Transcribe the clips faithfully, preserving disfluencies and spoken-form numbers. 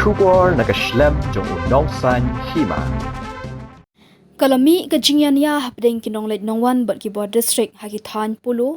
Khubor na ka shlem jong u Nongsaiñ Hima. Ka la mih ka jingïania hapdeng ki nongleit nongwan bad ki bor district ha ki thaiñ Polo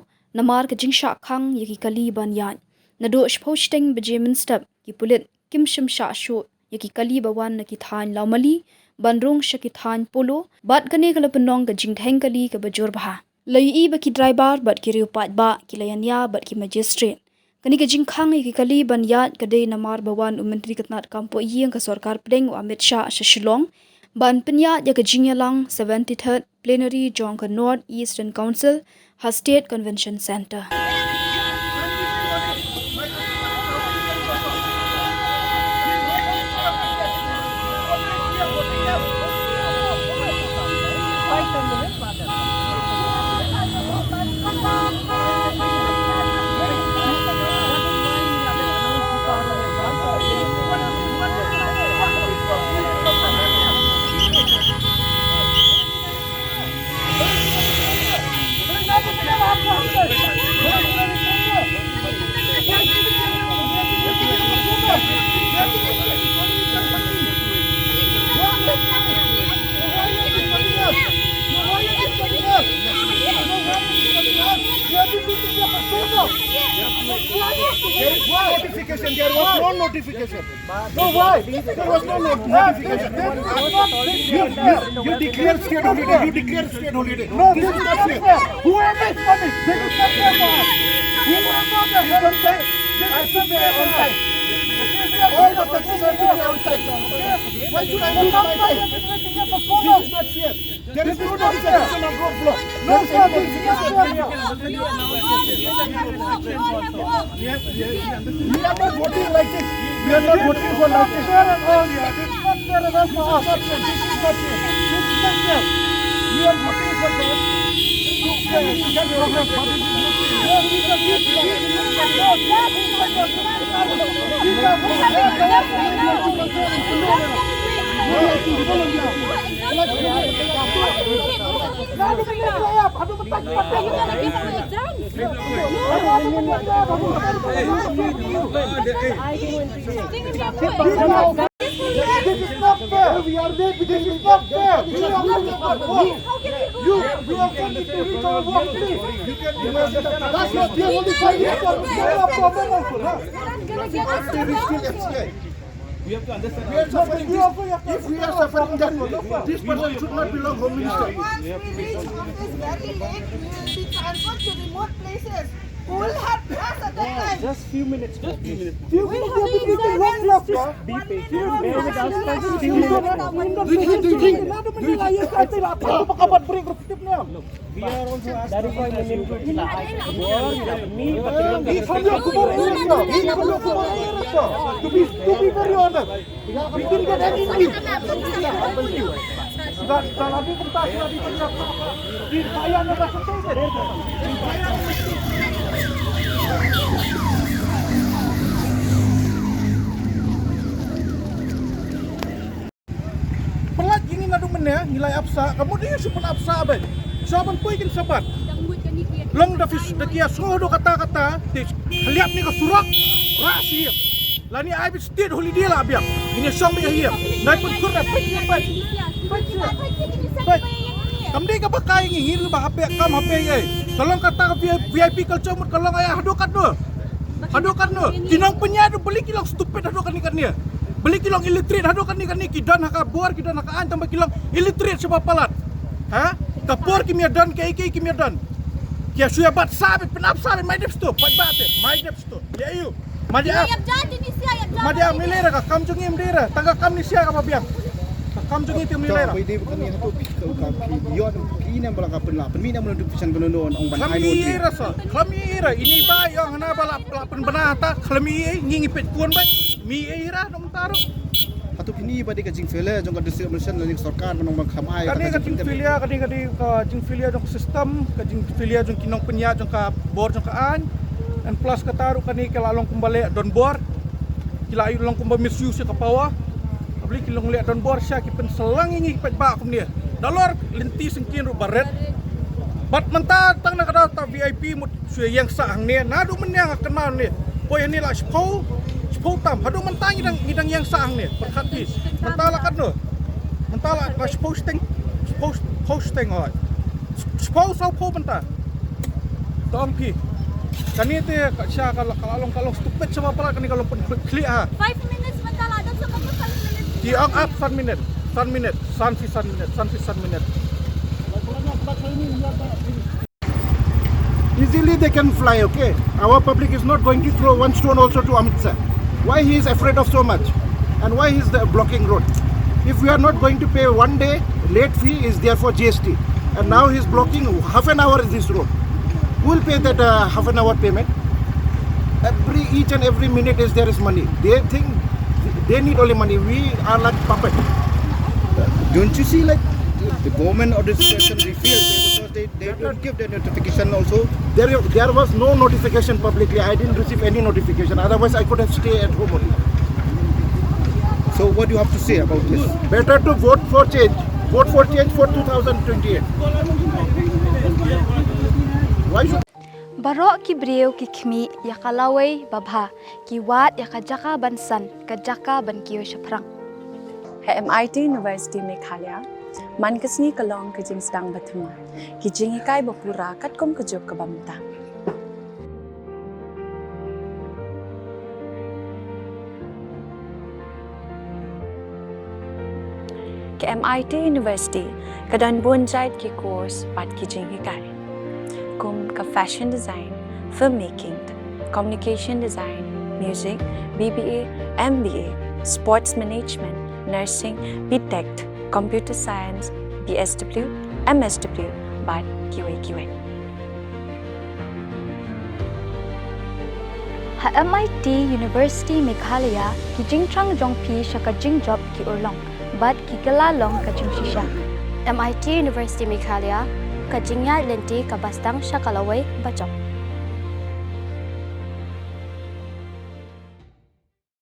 namar ka jingshah khang ïa ki kali ban ïaid. Naduh shiphew shiteng baje mynstep ki pulit kim shym shah shuh ïa ki kali ba wan na ki thaiñ Lawmali ban rung sha ki thaiñ Polo, bad kane ka la pynlong ka jingdheng kali kaba jur bha. La ïohi ba ki driver bad ki riew paidbah ki la ïania bad ki magistrate. Kane ka jingkhang ïa ki kali ban ïaid ka dei namar ba wan u Myntri ka tnad kam pohïing ka sorkar pdeng u Amit Shah sha Shillong ban pynïaid ïa ka jingïalang seventy-third plenary jong ka North Eastern Council ha State Convention Centre. Notification. There was no notification. No, why? There was no notification. You, you, you declare state holiday. You declare state holiday. No, this is not fair. Whoever is coming, they should come here for us. Whoever is on time, they should come here for us. All the taxis have to be on time. Why should I lose my time? This is not fair. There is no notification of roadblock. No notification. We are not voting like this. We are not voting for like this. This is not fair. This is not fair. We are voting for that. This is not fair. We are late. This is not fair. We are late. You, we are going to reach our work, please. That's not the only solution. We have to understand. We are suffering. This, if we are suffering, then this person should not belong Home Minister. Once we reach office very late, we will be transferred to remote places. Cold had passed at that time. Just few minutes. Just few minutes. Few minutes. We have been given one block. Be patient. Bear with us for just few minutes. We are also asking. To be, to be very honest, we didn't get any news. Pynlait ïa ngi naduh mynne, ngi la ap sah, ka mut ïa shu pynap sah beit. Sha ban poi kin sabat. Long da phi da ki ïa sngewthuh kata kata, te khlieh ne ka surok, rah sha ïing. Lane ai beit state holiday la biang. Ngin ïa shong beit ha ïing. Nai pynkhur da peit peit. Peit. Kam dei kaba kai ngi, ngi ruh ba hapdeng kam hapdeng ei. Ka long kata ka V I P culture mut ka long ei haduh katno. Haduh katno. Ki nongpynïaid ruh balei ki long stupid haduh katne katne. Balei ki long illiterate haduh katne katne, ki don ha ka bor, ki don ha ka aiñ, tangba ki long illiterate shaba palat. Ha? Ka por kim ïa don, kaei kaei kim ïa don. Ki ïa shu ïa bat sah beit, pynap sah beit, mai dep sah to, pat bat te, mai dep sah to. Ïa ïu. Madi ap. Madi ap, mih lei ra, ka kam jong ngi mih lei ra. Tang ka kam ngi sha kaba biang. Ka kam jong ngi te mih lei ra. Bai dei ba kane hato phi ka, ka phi ïoh phi ne ba la ka pynlah pynmih ne ba la duk pynsan kano no ong ban ai notice. Khlem ïa ra sa. Khlem ïa ra. Ini ba ïoh hana ba la, la pynbna ta khlem ïa ngi ngi peit kun ba. Mih ïa ra. Hato phi ni ba dei ka jingfailure jong ka district administration lane ka sorkar ban ong ban kham ai. Ka dei ka jingfailure, ka dei ka dei ka jingfailure jong ka system, ka jingfailure jong ki nongpynïaid jong ka bor jong ka aiñ. And plus kata ruh kane ka la long kumba leh donbor. Ki la long kumba misuse ka power. Ka balei ki long leh donbor sha ki pynsalang ïa ngi ki paidbah kumne. Da lor lynti syngkien ruh ba ret. Bad mynta tang na ka daw ta V I P mut shu ïeng sah hangne, naduh mynne nga kynmaw ne. Poi hangne la shiphew, Shiphew tam, haduh mynta ngi dang, ngi dang ïeng sah hangne, pyrkhat phi. Mynta la katno? Mynta la, la shiphew shiteng, shiphew, shiphew shiteng hooid. Shiphew saw phew mynta. To ong phi. Kane te ka sha ka la, ka la long, ka long stupid shaba palat kane ka long pynkhlieh ha. Five minutes mynta la dang sa ka five minutes. Ki ong ap san minit, san minit, san phi san minit, san phi san minit. Easily they can fly, okay? Our public is not going to throw one stone also to Amit Shah. Why he is afraid of so much? And why he is the blocking road? If we are not going to pay one day, late fee is there for G S T. And now he is blocking half an hour this road. Who will pay that uh, half an hour payment? Every, each and every minute is there is money. They think they need only money. We are like puppet. Don't you see, like, the government or the situation they feel because they, they don't give the notification also? There, there was no notification publicly. I didn't receive any notification. Otherwise, I could have stayed at home only. So what do you have to say about this? Better to vote for change. Vote for change for two thousand twenty-eight. Why should Baroh ki briew ki khmih ïa ka lawei babha, ki wad ïa ka jaka ban san, ka jaka ban kiew shaphrang. Ha M I T University Meghalaya, man ka sngi ka long ka jingsdang ba thymmai, ki jinghikai ba pura katkum ka juk kaba mynta. Ka M I T University ka don bun jait ki course bad ki jinghikai, kum ka fashion design, filmmaking, communication design, music, B B A, M B A, sports management, nursing, B Tech, computer science, B S W, M S W, bad kiwei kiwei. Ha M I T University Meghalaya, ki jingthrang jong phi sha ka jingjop ki urlong bad ki kylla long ka jingshisha. M I T University Meghalaya, ka jingïaid lynti kaba sdang sha ka lawei bajop.